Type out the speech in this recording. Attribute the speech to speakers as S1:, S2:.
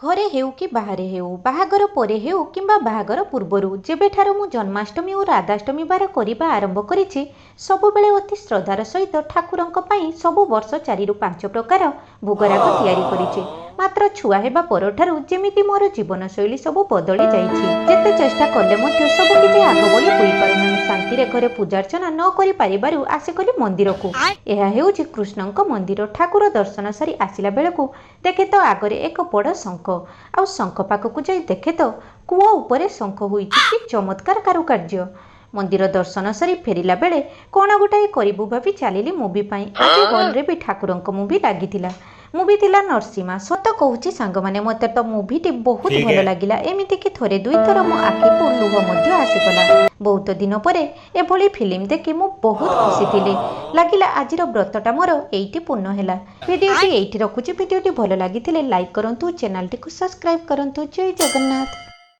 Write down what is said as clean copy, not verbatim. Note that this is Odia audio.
S1: ଘରେ ହେଉ କି ବାହାରେ ହେଉ, ବାହାଘର ପରେ ହେଉ କିମ୍ବା ବାହାଘର ପୂର୍ବରୁ, ଯେବେଠାରୁ ମୁଁ ଜନ୍ମାଷ୍ଟମୀ ଓ ରାଧାଷ୍ଟମୀ ବାର କରିବା ଆରମ୍ଭ କରିଛି, ସବୁବେଳେ ଅତି ଶ୍ରଦ୍ଧାର ସହିତ ଠାକୁରଙ୍କ ପାଇଁ ସବୁ ବର୍ଷ 4ରୁ 5 ପ୍ରକାର ଭୋଗରାଗ ତିଆରି କରିଛି। ମାତ୍ର ଛୁଆ ହେବା ପରଠାରୁ ଯେମିତି ମୋର ଜୀବନଶୈଳୀ ସବୁ ବଦଳି ଯାଇଛି। ଯେତେ ଚେଷ୍ଟା କଲେ ମଧ୍ୟ ସବୁ କିଛି ଆଗ ଭଳି ହୋଇପାରୁନାହିଁ। ଶାନ୍ତିରେ ଘରେ ପୂଜାର୍ଚ୍ଚନା ନ କରିପାରିବାରୁ ଆସିଗଲି ମନ୍ଦିରକୁ। ଏହା ହେଉଛି କୃଷ୍ଣଙ୍କ ମନ୍ଦିର। ଠାକୁର ଦର୍ଶନ ସାରି ଆସିଲା ବେଳକୁ ଦେଖେ ତ ଆଗରେ ଏକ ବଡ଼ ଶଙ୍ଖ। ଆଉ ଶଙ୍ଖ ପାଖକୁ ଯାଇ ଦେଖେ ତ କୂଅ ଉପରେ ଶଙ୍ଖ ହୋଇଛି। କି ଚମତ୍କାର କାରୁକାର୍ଯ୍ୟ! ମନ୍ଦିର ଦର୍ଶନ ସାରି ଫେରିଲା ବେଳେ କ'ଣ ଗୋଟାଏ କରିବୁ ଭାବି ଚାଲିଲି ମୁଭି ପାଇଁ। ଆଜି ହଲ୍ରେ ବି ଠାକୁରଙ୍କ ମୁଭି ଲାଗିଥିଲା। ମୁଭି ଥିଲା ନରସିଂହା। ସତ କହୁଛି ସାଙ୍ଗମାନେ, ମୋତେ ତ ମୁଭିଟି ବହୁତ
S2: ठीक
S1: ଭଲ
S2: है।
S1: ଲାଗିଲା। ଏମିତିକି ଥରେ ଦୁଇଥର ମୋ ଆଖିକୁ ଲୁହ ମଧ୍ୟ ଆସିଗଲା। ବହୁତ ଦିନ ପରେ ଏଭଳି ଫିଲ୍ମ ଦେଖି ମୁଁ ବହୁତ ଖୁସି ଥିଲି। ଲାଗିଲା ଆଜିର ବ୍ରତଟା ମୋର ଏଇଠି ପୂର୍ଣ୍ଣ ହେଲା। ଭିଡ଼ିଓଟି ଏଇଠି ରଖୁଛି। ଭିଡ଼ିଓଟି ଭଲ ଲାଗିଥିଲେ ଲାଇକ୍ କରନ୍ତୁ, ଚ୍ୟାନେଲଟିକୁ ସବସ୍କ୍ରାଇବ୍ କରନ୍ତୁ। ଜୟ ଜଗନ୍ନାଥ।